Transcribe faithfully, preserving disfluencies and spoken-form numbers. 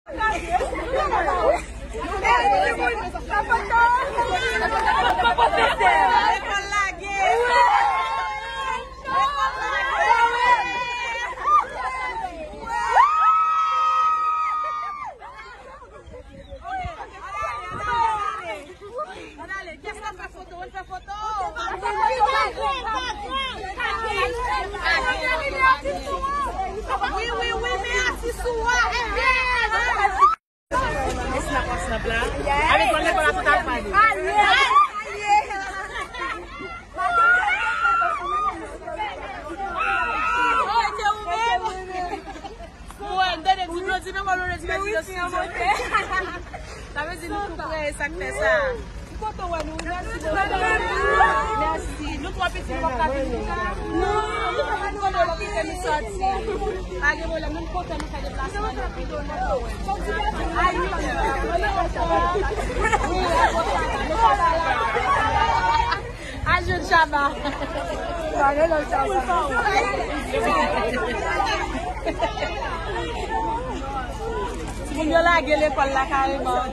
Ann ale, kiyès k ap fè foto? Ann fè foto. Wi, wi, wi, men atis ou a. Snap, snap la. Ale, pran lekòl la tout al pale. Mwen, tande, di nou, di nou, di nou, di nou, di nou. Sa vle di nou tou prè, e sa k fè sa. Ki kote w wè nou? Mèsi. Mèsi. Nou twò piti, nou p ap ka vini. Non, nou pa konn kote nou kite nou sòti. Pa gen pwoblèm, nou kontan nou fè deplasman nou vini. Ay, nou kontan. Wi, nou kontan. Al jwenn Shabba. Pa gen lòt Shabba. Timoun yo lage lekòl la kareman.